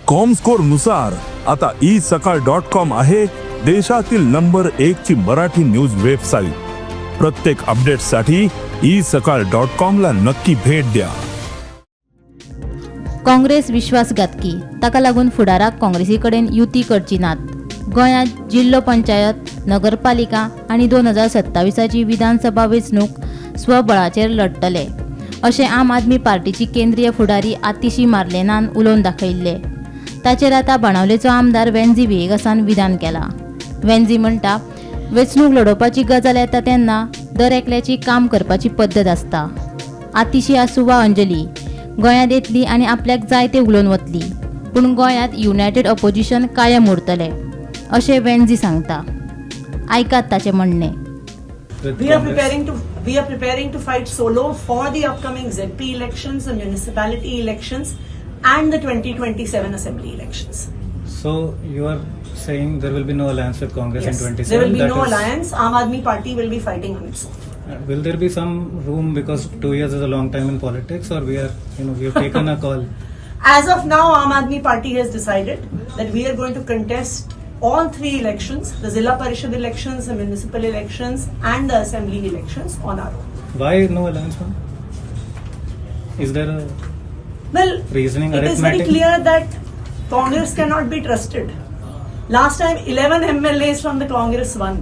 Comscore नुसार आता E सकाळ डॉट कॉम आहे देशातील नंबर एक ची मराठी न्यूज वेबसाईट. प्रत्येक अपडेटसाठी ई सकाळ डॉट कॉम ला नक्की भेट द्या. काँग्रेस विश्वासघातकी, ताका लागून फुडाराक काँग्रेसी कडेन युती करची नात. गोंयांत जिल्लो पंचायत, नगरपालिका आनी 2027ची विधानसभा वेंचणूक स्वबळाचेर लढतले, अशें आम आदमी पार्टीची केंद्रीय फुडारी आतिशी मार्लेनान उलोवन दाखयल्लें. ताचेर आतां बाणावलेचो आमदार वेन्झी व्हिएगासान विधान केलां. वेन्झी म्हणटा, वेंचणूक लडोवपाची गजाल येता तेन्ना दर एकल्याची काम करपाची पद्दत आसता. आतिशी आसूं वा अंजली, गोंयांत येतली आनी आपल्याक जाय तें उलोवन वतली, पूण गोंयांत युनायटेड अपोजिशन कायम उरतलें, अशें वेन्झी सांगता. आयकात ताचें म्हणणें. With We are Congress? preparing to fight solo for the upcoming ZP elections, the municipality elections, and the 2027 assembly elections. So you are saying there will be no alliance with Congress Yes, in 27? There will be That no is- alliance. Aam Aadmi Party will be fighting on its own. Will there be some room, because 2 years is a long time in politics, or we are, you know, we have taken a call? As of now, Aam Aadmi Party has decided that we are going to contest all three elections, the Zilla Parishad elections, the municipal elections, and the assembly elections on our own. Why no alliance, ma'am? Is there a Well, reasoning, it is very arithmetic? Clear that Congress cannot be trusted. Last time, 11 MLAs from the Congress won.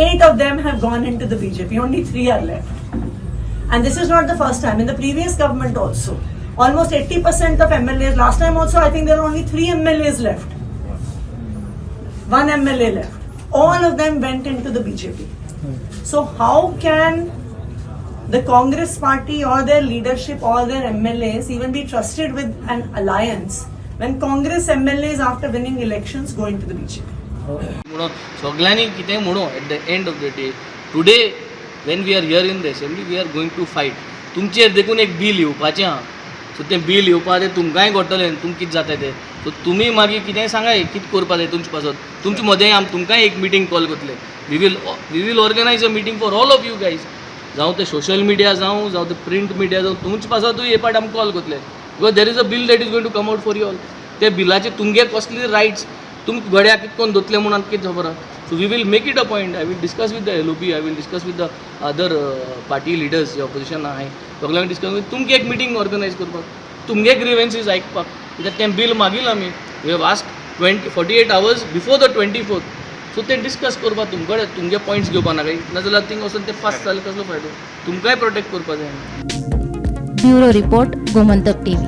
Eight of them have gone into the BJP. Only three are left. And this is not the first time. In the previous government also, almost 80% of MLAs, last time also, I think there were only three MLAs left. One MLA left. All of them went into the BJP. So how can the Congress party or their leadership or their MLAs even be trusted with an alliance when Congress MLAs, after winning elections, go into the BJP? म्हणून सगळ्यांनी कितेंय म्हणू, at the end of the day, today when we are here in the assembly, we are going to fight. तुमचेर देखून एक bill येवपाचें आहा. So तें बील येवपा तें तुमकांय कळटलें तुमकां कितें जाता तें. सो तुमी मागीर कितेंय सांगाय, कितें करपा जाय तुमचे पासत. तुमचे मदें आम तुमकांय एक मिटींग कॉल करतले. We will organize a meeting for all of you guys. जावं ते सोशल मिडिया जावं, जावं ते प्रिंट मिडिया जावं, तुमचे पासतूय हे पाट आमी कॉल करतले, because there is a bill that is going to come out for you all. ते बिलाचे तुमगे कसले रायट्स, तुमकां गड्याक कितें करून दोतले म्हणून आमकां कितें खबर आहा. So we will make it a point. I will discuss with the LOP, I will discuss with the other party leaders J opposition आहाय, सगळ्यांक डिस्कस करून तुमगे एक मिटींग ऑर्गनायज करपाक, तुमगे ग्रिवेन्सीज आयकपाक, कित्याक तें बील मागील आमी, we have asked 20 48 hours before the 24th. So ते डिस्कस करपाक तुमकडे तुमगे पॉयंट्स घेवपा नाका, नाजाल्यार थिंग वचून ते पास जालें, कसलो फायदो? तुमकांय प्रोटेक्ट करपा जाय. Bureau report, Gomantak TV.